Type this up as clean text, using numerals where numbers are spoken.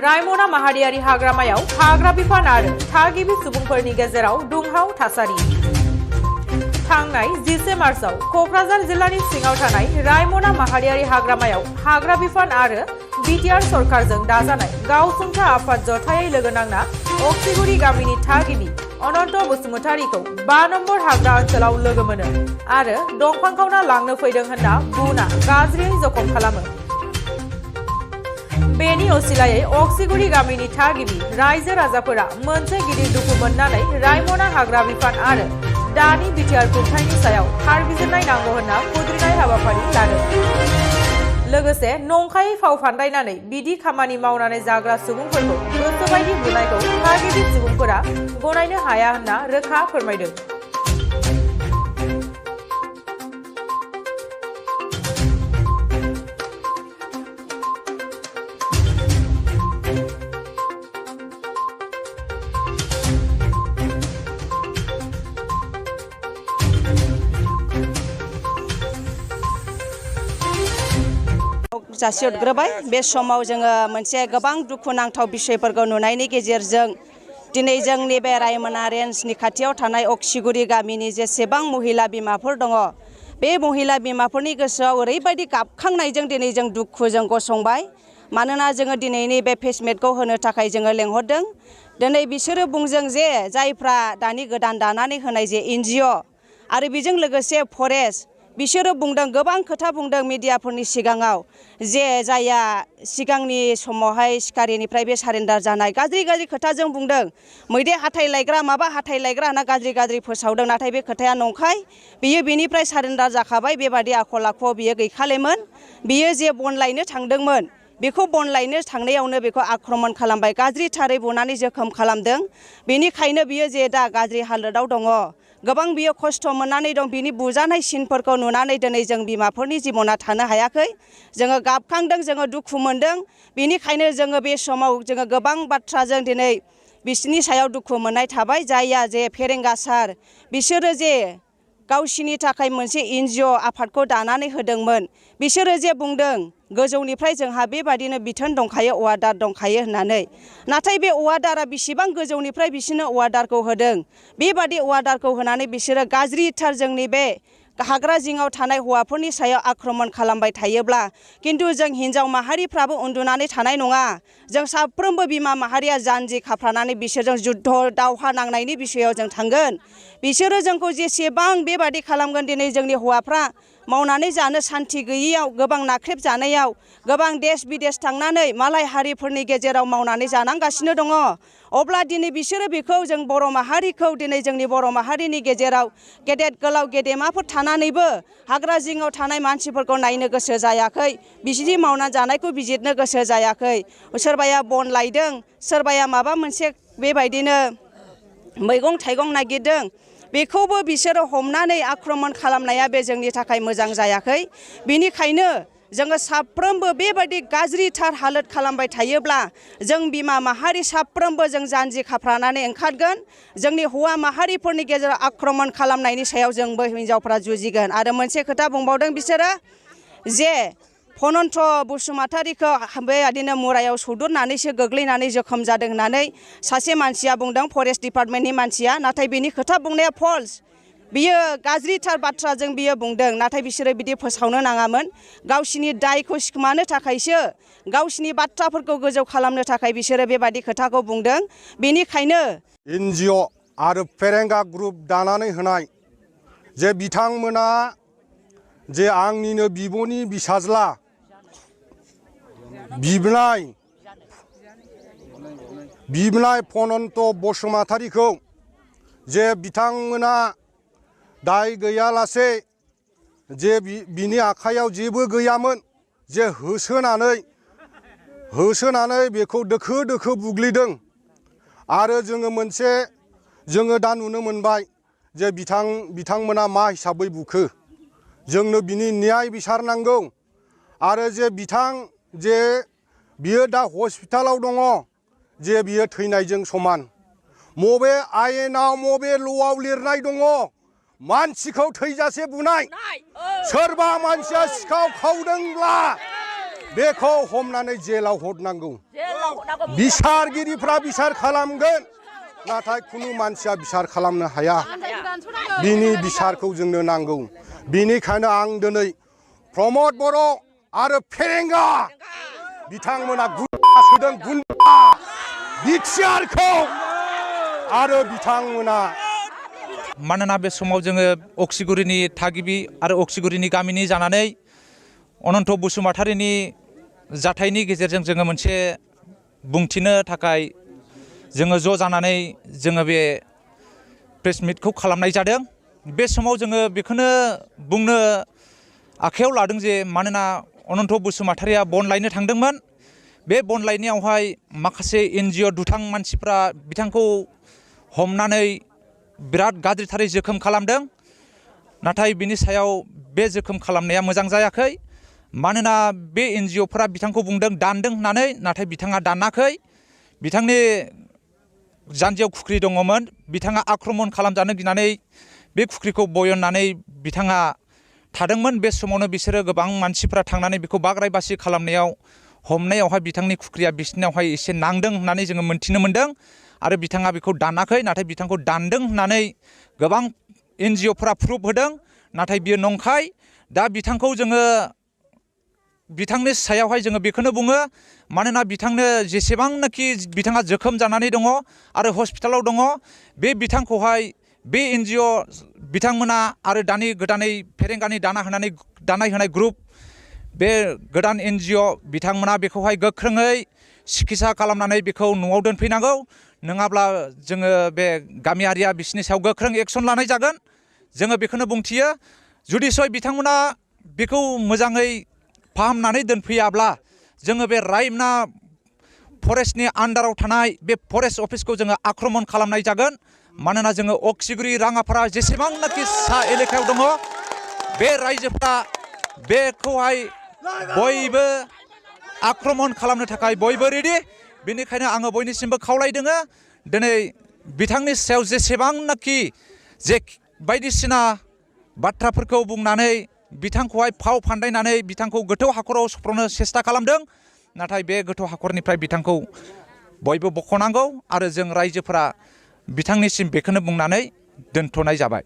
रायमना माहारियारि हाग्रामायाव हाग्रा बिफान आरो थागिबि सुबुंफोरनि गेजेराव दुंहाव थासारि थांनाय 10 मार्चआव क'क्राझार जिल्लानि सिङाव थानाय रायमना माहारियारि हाग्रामायाव हाग्रा बिफान आरो बिटिआर सरकारजों दाजानाय गावसुंथा आफाद जथायै लोगो नांना अक्सिगुरि गामिनि थागिबि अनन्त बसुमतारीखौ 5 नम्बर हाग्रा ओनसोलाव लोगो मोनो आरो दंफां खावना लांनो फैदों होनना बुना गाज्रियै जखम खालामो। बेनि असिलायै अक्सिगुरि गामिनि थागिबि रायजो राजाफोरा मोनसे गिदिर दुखु मोननानै रायमना हाग्रा बिफान आरो दानि बिटिआर खुंथायनि सायाव खारबिजिरनाय नांगौ होनना खुद्रिनाय हाबाफारि लादों। लोगोसे नंखायै फाव फान्दायनानै बिदि खामानि मावनानै जाग्रा सुबुंफोरखौ गोसोबायदि बुनायखौ थागिबि सुबुंफोरा गनायनो हाया होनना रोखा फोरमायदों। जासिहरग्रोबाय बे समाव जोङो मोनसे गोबां दुखुनांथाव बिसयफोरखौ नुनायनि गेजेरजों दिनै जोंनि बे रायमना रेन्जनि खाथियाव थानाय अक्सिगुरि गामिनि जेसेबां महिला बिमाफोर दङ बे महिला बिमाफोरनि गोसोआव ओरैबायदि गाबखांनायजों दिनै जों दुखुजों गसंबाय। मानोना जोङो दिनैनि बे फेसमेटखौ होनो थाखाय जोङो लेंहरदों। दिनै बिसोरो बुंदों जे जायफ्रा दानि गोदान दानानै होनाय जे NGO आरो बेजों लोगोसे फरेस्ट बिसोरो बुंदों गोबां खोथा बुंदों मिडियाफोरनि सिगाङाव जे जाया सिगांनि समावहाय सिखारिनिफ्राय बे सारेन्डार जानाय गाज्रि खोथाजों बुंदों। मैदेर हाथाय लायग्रा माबा हाथाय लायग्रा होनना गाज्रि फोसावदों। नाथाय बे खोथाया नंखाय। बियो बेनिफ्राय सारेन्डार जाखाबाय। बेबादि आखल आखुआव बियो गैखालेमोन। बियो जे बन लायनो थांदोंमोन बेखौ बन लायनो थांनायावनो बेखौ आक्रमण खालामबाय, गाज्रिथारै बुनानै जोखोम खालामदों। बेनिखायनो बियो जे दा गाज्रि हालोदाव दङ, गोबां बियो खस्थ' मोननानै दं। बिनि बुजानाय सिनफोरखौ नुनानै दिनै जों बिमाफोरनि जिबना थानो हायाखै। जोङो गाबखांदों, जोङो दुखु मोनदों। बेनिखायनो जोङो बे समाव जोङो गोबां बाथ्राजों दिनै बिसोरनि सायाव दुखु मोननाय थाबाय। जायहा जे फेरेंगा सार बिसोरो जे गावसिनि थाखाय मोनसे NGO आफादखौ दानानै होदोंमोन। बिसोरो जे बुंदों गोजौनिफ्राय जोंहा बेबादिनो बिथोन दंखायो, अर्डार दंखायो होननानै। नाथाय बे अर्डारा बेसेबां गोजौनिफ्राय बिसोरनो अर्डारखौ होदों। बेबादि अर्डारखौ होनानै बिसोरो गाज्रिथार जोंनि बे हाग्रा जिङाव थानाय हौवाफोरनि सायाव आक्रमण खालामबाय थायोब्ला किन्तु जों हिन्जाव माहारिफ्राबो उन्दुनानै थानाय नङा। जों साफ्रोमबो बिमा माहारिया जानजि खाफ्रानानै बिसोरजों जुद्ध दावहा नांनायनि बिसयाव जों थांगोन। बिसोरो जोंखौ जेसेबां बेबादि खालामगोन, दिनै जोंनि हौवाफ्रा मावनानै जानो सान्थि गैयियाव, गोबां नाख्रेब जानायाव, गोबां देश बिदेश थांनानै मालाय हारिफोरनि गेजेराव मावनानै जानांगासिनो दङ। अब्ला दिनै बिसोरो बेखौ जों बर' माहारिखौ दिनै जोंनि बर' माहारिनि गेजेराव गेदेर गोलाव गेदेमाफोर थानानैबो हाग्रा जिङाव थानाय मानसिफोरखौ नायनो गोसो जायाखै। बिसिनि मावनानै जानायखौ बिजिरनो गोसो जायाखै। सोरबाया बन लायदों, सोरबाया माबा मोनसे बेबायदिनो मैगं थाइगं नागिरदों। बेखौबो बिसोरो हमनानै आक्रमण खालामनाया बे जोंनि थाखाय मोजां जायाखै। बेनिखायनो जोङो साफ्रोमबो बेबायदि गाज्रिथार हालोद खालामबाय थायोब्ला जों बिमा माहारि साफ्रोमबो जों जानजि खाफ्रानानै ओंखारगोन। जोंनि हौवा माहारिफोरनि गेजेराव आक्रमण खालामनायनि सायाव जोंबो हिनजावफ्रा जुजिगोन। आरो मोनसे खोथा बुंबावदों बिसोरो जे अनन्त बसुमतारीखौ बेबादिनो मुरायाव सौदुरनानैसो गोग्लैनानै जोखोम जादों होननानै सासे मानसिया बुंदों, फरेस्ट डिपार्टमेन्टनि मानसिया। नाथाय बिनि खोथा बुंनाया फल्स। बियो गाज्रिथार बाथ्राजों बियो बुंदों। नाथाय बिसोरो बिदि फोसावनो नाङामोन। गावसिनि दायखौ सिखोमानो थाखायसो, गावसिनि बाथ्राफोरखौ गोजौ खालामनो थाखाय बिसोरो बेबादि खोथाखौ बुंदों। बेनिखायनो NGO आरो फेरेंगा ग्रुप दानानै होनाय जे बिथांमोना जे आंनिनो बिब'नि बिसाज्ला बिबनाय अनन्त बसुमतारीखौ जे बिथांमोना दाय गैयालासे जे बिनि आखायाव जेबो गैयामोन, जे होसोनानै बेखौ दोखो दोखो बुग्लिदों। आरो जोङो दा नुनो मोनबाय जे बिथांमोना मा हिसाबै बुखो। जोंनो बिनि न्याय बिसारनांगौ। आरो जे जे बियो दा हस्पिटालाव दङ जे बियो थैनायजों समान मबे आयेनाव मबे ल'आव लिरनाय दङ मानसिखौ थैजासे बुनाय सोरबा मानसिया सिखाव खावदोंब्ला बेखौ हमनानै जेलाव हरनांगौ बिसारगिरिफ्रा बिसार खालामगोन नाथाय खुनु मानसिया बिसार खालामनो हाया बिनि बिसारखौ जोंनो नांगौ बिनिखायनो आं दिनै प्रमद बर' आरो फेरेंगा बिथांमोना गुन्दा सोदों गुन्दा बिटिआरखौ आरो बिथांमोना मानोना बे समाव जोङो अक्सिगुरिनि थागिबि आरो अक्सिगुरिनि गामिनि जानानै अनन्त बसुमतारिनि जाथायनि गेजेरजों जोङो मोनसे बुंथिनो थाखाय जोङो ज' जानानै जोङो बे प्रेस मिटखौ खालामनाय जादों बे समाव जोङो बेखौनो बुंनो आखायाव लादों जे मानोना अनन्त बसुमतारिया बन लायनो थांदोंमोन बे बन लायनायावहाय माखासे एनजिअ दुथां मानसिफ्रा बिथांखौ हमनानै बिराद गाज्रिथारै जोखोम खालामदों नाथाय बिनि सायाव बे जोखोम खालामनाया मोजां जायाखै मानोना बे एनजिअफ्रा बिथांखौ बुंदों दानदों होननानै नाथाय बिथाङा दानाखै बिथांनि जानजियाव खुख्रि दङमोन बिथाङा आक्रमन खालामजानो गिनानै बे खुख्रिखौ बयननानै बिथाङा थादोंमोन बे समावनो बिसोरो गोबां मानसिफ्रा थांनानै बेखौ बाग्राय बासि खालामनायाव हमनायावहाय बिथांनि खुख्रिया बिसिनावहाय एसे नांदों होननानै जोङो मोन्थिनो मोन्दों आरो बिथाङा बेखौ दानाखै नाथाय बिथांखौ दानदों होननानै गोबां एनजिअफ्रा प्रुफ होदों नाथाय बियो नंखाय दा बिथांखौ जोङो बिथांनि सायावहाय जोङो बेखौनो बुङो मानोना बिथांनो जेसेबांनाखि बिथाङा जोखोम जानानै दङ आरो हस्पिटालाव दङ बे बिथांखौहाय बे एनजिअ बिथांमोना आरो दानि गोदानै फेरेंगानि दानाय होनाय ग्रुप बे गोदान एनजिअ बिथांमोना बेखौहाय गोख्रोङै सिकित्सा खालामनानै बेखौ न'आव दोनफैनांगौ नङाब्ला जोङो बे गामियारिया बिसोरनि सायाव गोख्रों एक्सन लानाय जागोन जोङो बेखौनो बुंथियो जुदिसय बिथांमोना बेखौ मोजाङै फाहामनानै दोनफैयाब्ला जोङो बे रायमना फरेस्टनि आन्डाराव थानाय बे फरेस्ट अफिसखौ जोङो आक्रमन खालामनाय जागोन मानोना जोङो अक्सिगुरि राङापारा जेसेबांनाखि सा एलेकायाव दङ बे रायजोफ्रा बेखौहाय बयबो आक्रमन खालामनो थाखाय बयबो रेडि बेनिखायनो आङो बयनिसिमबो खावलायदों दिनै बिथांनि सायाव जेसेबांनाखि जे बायदिसिना बाथ्राफोरखौ बुंनानै बिथांखौहाय फाव फान्दायनानै बिथांखौ गोथौ हाखराव सफ्रनो सेस्था खालामदों नाथाय बे गोथौ हाखरनिफ्राय बिथांखौ बयबो बख'नांगौ आरो जों रायजोफोरा बिथांनिसिम बेखौनो बुंनानै दोनथ'नाय जाबाय।